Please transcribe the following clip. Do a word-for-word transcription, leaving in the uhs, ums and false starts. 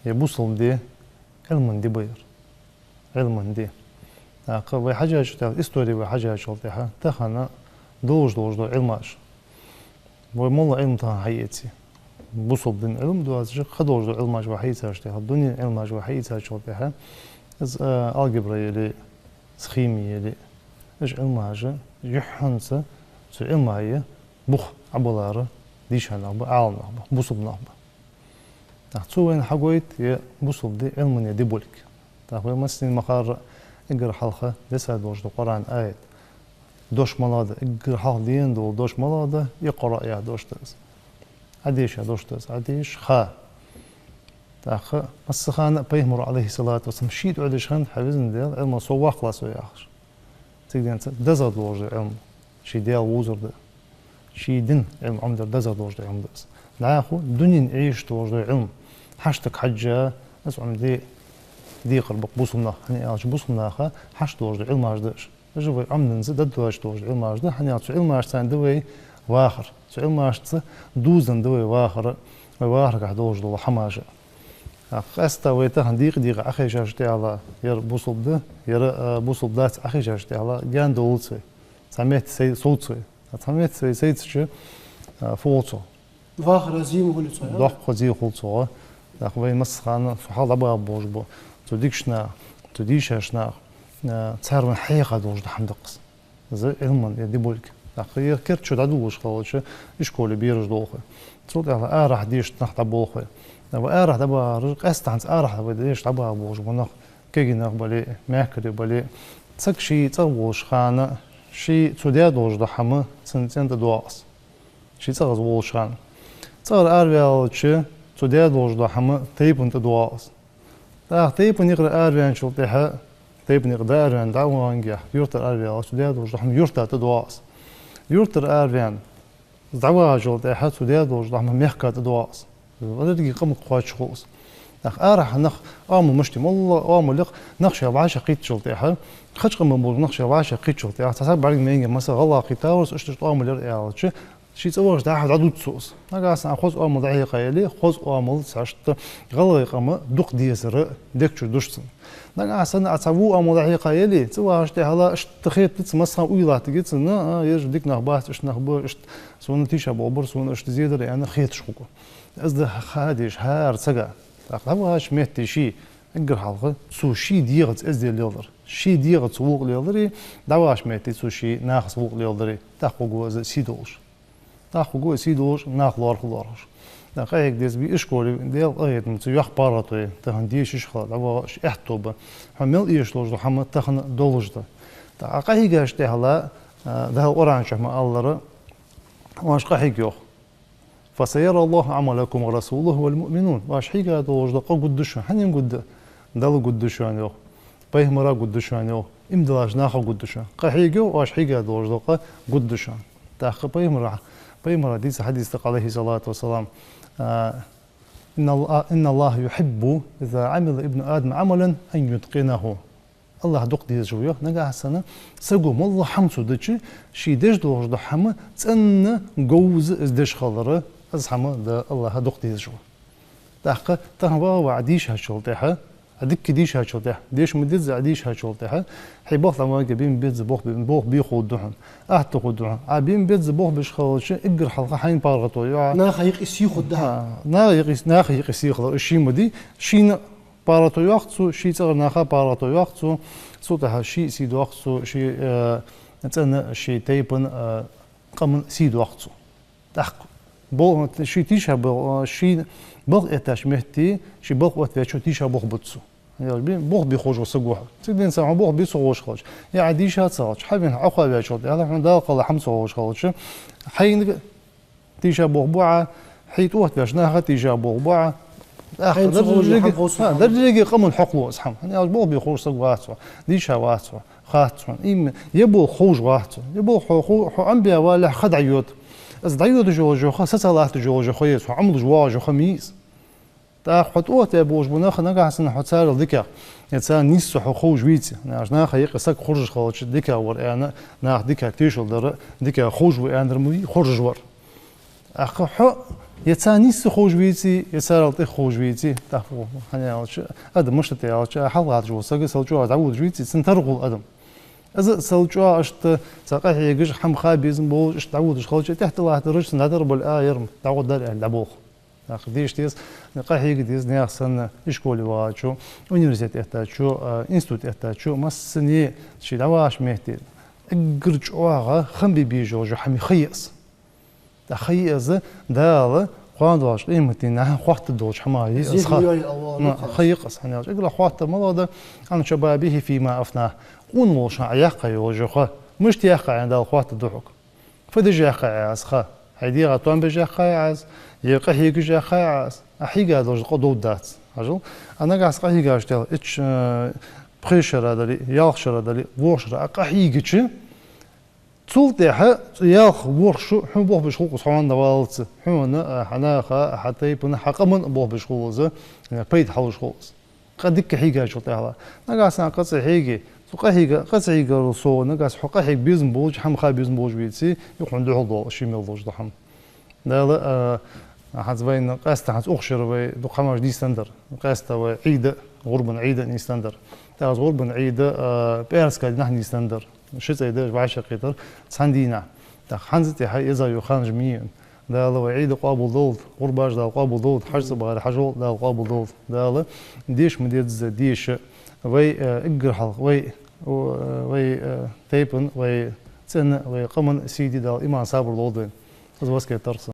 Е бусалба ди, Ӏилман ди ба ер. Ӏилман ди. ТӀаккха вай хьежача тӀехьа, истори вай хьежачул тӀехьа, тахан долаш долаш да Ӏилмаш. Вай моллагӀа Ӏилма тахан хьаэций? Бусалба дина Ӏилма доацаш, кхы долаш да Ӏилмаш вай хьаийцача тӀехьа, дунен Ӏилмаш вай хьаийцачул тӀехьа, из, а, алгебра яле, из хими яле, уж Ӏилмаш, юххьанца цу Ӏилмай бух Ӏобиллар дийша нах ба, Ӏалам нах ба, бусалба нах ба. ТӀаккха цо вайна хьагойт е бусалба ди Ӏилман ди болга. ТӀаккха вай массане ма харра, эггара хьалха десса долаш да Къуръан аят. Дош малагӀа да, эггара хьалха денна дола дош малагӀа да, «اقرأ» яха дош да из. Ӏодеша дош да из, Ӏодеша, ха. ТӀаккха массахана а Пайхамара, Ӏалайхи ссалату вассалам, ший тӀа Ӏодеш хиннад, хьай везан Даьла, Ӏилма сов ваккхалахь со яхаш. Цигденца дезагӀа долаш да Ӏилма, ший Даьла вовзар да. Ший дина Ӏилма Ӏомадар дезагӀа долаш да Ӏилма да из. ДӀахо дунен Ӏеш долаш да Ӏилма. Хьаштага хьежжа, из Ӏомаде декхар ба-кх бусалба нах, хӀана аьлча бусалба наха хьашт долаш да Ӏилмаш да уж. Уж вай Ӏомаденна дӀадоадеш долаш да Ӏилмаш да, хӀана аьлча цу Ӏилмашца да вай вахар. Цу Ӏилмашца дувзаденна да вай вахар, вай вахаргахьа долаш дола хӀамаш. ТӀаккха къаьстта вай тахан дийкъа-дийкъа Ӏохайшача тӀехьагӀа, ер бусалба да, ер, а, бусалба дац Ӏохайшача тӀехьагӀа, гаьна долалуц вай. Цхьа метте сай-, совц вай. Цхьа метте сай-, сайцача, а, фу хул цох? Вахара зе ма хулий цох, а? Доккха зе хул цох. ТӀаккха вай массахана цу хьалха дӀабаха болаш ба, цу дикача наха, цу дийшача наха, а, цар вайна хьеха долаш да хӀама да-кх из. Из Ӏилман ди болга. ТӀаккха ер керда чу дӀадолалуш хилча, ишколе бераш долх вай. Цул тӀехьагӀа арахьа дешаш нах дӀаболх вай. Вай арахьа дӀабахараш, къаьстта хӀанз арахьа вай дешаш дӀабаха болаш ба нах, кегий нах бале, мехкарий бале. Саг ший цӀагӀа волча хана, ший цо даь долаш дола хӀама цун цӀен тӀа доагӀа из. Ший цӀагӀа из волча хана. ЦӀагӀара араваьлча, цо даь долаш дола хӀама тайпан тӀа доагӀа из. ТӀаккха тайпан юкъера араваьнначул тӀехьагӀа, тайпан юкъера дӀаараваьнна, дӀаваханге, юртара араваьлча, цо даь долаш дола хӀама юрта тӀа доагӀа из. Юртара араваьнна, дӀавахачул тӀехьагӀа цо даь долаш дола хӀама мехка тӀа доагӀа из. Деррига къамага кхоачаш хул из. ТӀаккха арахьа нах, оамал мишта я, моллагӀа оамал я-кх, нах шоай вӀашагӀкхийттачул тӀехьагӀа, кхыча къаман бола нах шоай вӀашагӀкхийттачул тӀехьагӀа, цхьа саг бӀарга ма яьннге, масала, гӀалгӀа кхийттавар из, иштта-иштта оамал яр аьлча, ший цӀагӀа вӀаший дӀахо дӀадувц цо из. Нагахьа санна хоза оамал дӀахьекха яле, хоза оамал цхьа иштта гӀалгӀай къаман дукха дезар дег чу деш цунна. Нагахьа санна Ӏа цхьа во оамал дӀахьекха яле, цӀавахача тӀехьагӀа иштта хетац, массахана уйла латтаргья цунна, а, ераш дика нах бац, иштта нах ба, иштта сона тийшаболх бар, сона иштта зе дар аьнна хеташ хургва. Из да ха дезаш хӀара сага. ТӀаккха дӀавахача метте ший, эггара хьалха, цо ший дегӀаца эздел леладар, ший дегӀаца гӀулакх леладари, дӀавахача метте цо ший нахаца гӀулакх леладари, тӀаккха хургва из сий долаш. ТӀаккха хургва из сий долаш, нах лоархӀа лоархӀаш. ТӀаккха къахьега деза бий ишколе, Даьла къахетамца йоккха паргӀато я, тахан деша йиш хилар, дӀавахар аьттув ба. Хьона мел эшаш долаш дола хӀама тахан долаш да. ТӀаккха къахьийгача тӀехьагӀа, а, Дала Къуръан чу ма аллара, оаш къахьийга, йоах. «فسيرى الله عملكم ورسوله والمؤمنون». Оаш хьийга долаш дола къа гургда шоана. Хьанна гургда? Далла гургда шоана, йоах. Пайхамара гургда шоана, йоах. Иман диллача наха гургда шоана. Къахьийга, йоах, оаш хьийга долаш дола къа гургда шоана. ТӀаккха Пайхамара, Пайхамара дийца хьадис да-кх, Ӏалайхи ссалату вассалам, а, «إن الله، إن الله يحب إذا عمل ابن آدم عملا أن يتقنه». АллахӀа дукха дезаш ва, йоах, нагахьа санна саго моллагӀа хӀама цо дича, ший деш долаш дола хӀама цӀена говза из деш хилар, из хӀама да АллахӀа дукха дезаш ва. ТӀаккха тахан ваха ва Ӏа дийшачул тӀехьагӀа, Ӏа дикка дийшачул тӀехьагӀа, деша ма дезза Ӏа дийшачул тӀехьагӀа, хьай балха дӀа ма ваге, бе ма безза болх бе, болх бе хургда хьона, атта хургда хьона. Ӏа бе ма безза болх беш хилча, эггара хьалха хьайна паргӀато я Ӏа. Наха юкъе сий хургда хьа. А, наха юкъе, наха юкъе сий хилар, уж ший ма дий, шийна паргӀато йоаккх цо, ший цӀагӀара наха паргӀато йоаккх цо, цул тӀехьагӀа ший сий доаккх цо, ший, э, цӀена, ший тайпан, э, къаман сий доаккх цо. ТӀаккха бо-, ший тийшаболх, э, ший балха эттача метте, ший балха оттаваьчоа тийшаболх бу цо. Ял би, болх бе ховш ва саг ва хьо. Цигденца хьона болх бе ца ховш хилча, е Ӏа дийша ца хилча, хьавена Ӏа кхоаваьчул тӀехьагӀа хьона Дала кхелла хӀама ца ховш хилча, хьайна тийшаболх бу Ӏа, хьай тӀа оттаваьча наха тийшаболх бу Ӏа. ТӀаккха хьайна ца ховш хӀама деррига, хьа, деррига къаман хьокхалу из хӀама. ХӀана аьлча болх бе ховш саг вац хьо, дийша вац хьо, хац хьона. Имма е болх ховш вац хьо, е болх хьо, хьо, хьо Ӏомабаь валехь ха дӀайода. Из дӀайодаш йолаш йола ха, сацалатташ йолаш йола ха я из, хьо Ӏомалуш воагӀаш йола ха ма йий из. ТӀаккха хьо тӀа оттаваь болаш бола нах нагахьа санна хьо царел дикагӀа, е царна нийсса хьо ховш веце, наха, наха юкъе саг хоржаш хилча дикагӀа вар аьнна, наха дикагӀа тешал дар, дикагӀа ховш ва аьннадар ма вий хоржаш вар. ТӀаккха хьо Е царна нийсса ховш веце, е царел тӀех ховш веце, тӀаккха хӀана аьлча, адам мишта да аьлча, хьалхагӀа чу вола саг сел чӀоагӀа дӀаводаш веце, цун тара хул адам. Из сел чӀоагӀа иштта цхьа къахьегаш, хӀама ха безам болаш, иштта дӀаводаш хилча, тӀехьа тӀалаттараш цун дӀатарбала а яр-м, дӀагӀоргдар аьнна дӀаболх. ТӀаккха деш деза, къахьега деза наьха санна, ишколе вагӀачо, университет эттачо, а, институт эттачо, массане ший дӀавахача метте эггара чӀоагӀа хам бе безаш йола хӀама ха я из. ТӀаккха ха я из, Дала кхоана долча къематдийнахьа хоаттаргдолча хӀамах я из ха. Зехьа йой Аллахӏ Ну, ха я из, хӀана аьлча, эггара хьалха хоаттар малагӀа да: «عن شبابه فيما أفناه». Къона волча хана Ӏа яьккха йола ха. Мишта яьккхай Ӏа, Дала хоаттаргда хьога. Фу деш яьккхай Ӏа из ха? Хьай дегӀа тоам беш яьккхай Ӏа из, е къахьегаш яьккхай Ӏа из? Ӏа хьийга долаш да къа дов дац. Хьажал, Ӏа нагахьа къахьегаш дале, итт ш-, э, пхе шера дале, ялх шера дале, ворхӀ шера Ӏа къахьийгача, цул тӀехьа цу ялх, ворхӀ шу хьона болх беш хул-кх из, хьо хьанна валлалца. Хьона а, хьа наха а, хьа тайпан а, хьа къаман а болх беш хул из, э, пайда хьалуш хул из. Къа дика хьийгачул тӀехьагӀа. Нагахьа санна къа ца хьеге, цу къахьийга-, къа ца хьийгарал совгӀа, нагахьа санна хьо къахьега безам болаш, хӀама ха безам болаш веце, юха хьона духьал доал ший мел долаш дола хӀама. Дала, а, хӀанз вайна къаьстта, хӀанз укх шера вай дукха хӀамаш нийсденнадар. Къаьстта вай Ӏийд, гӀурбан Ӏийд нийсденнадар. ТӀаккха из гӀурбан Ӏийд, а, пӀаьраска дийнахьа нийсденнадар. Ши цӀай да уж вӀашагӀкхетар цхьан дийнахьа. ТӀаккха хӀанз тӀехьа еза йола ханаш ма йий. Дала вай Ӏийд къоабалдолда, гӀурбаш Дала къоабалдолда, хьажцӀа бахар хьажол Дала къоабалдолда. Дала деша ма дезза деша, вай, э, эггара хьалха вай, о, э, вай, э, тайпан, вай цӀен, вай къаман сий де Дала иман, сабар лолда вайна. Из васкет дар са.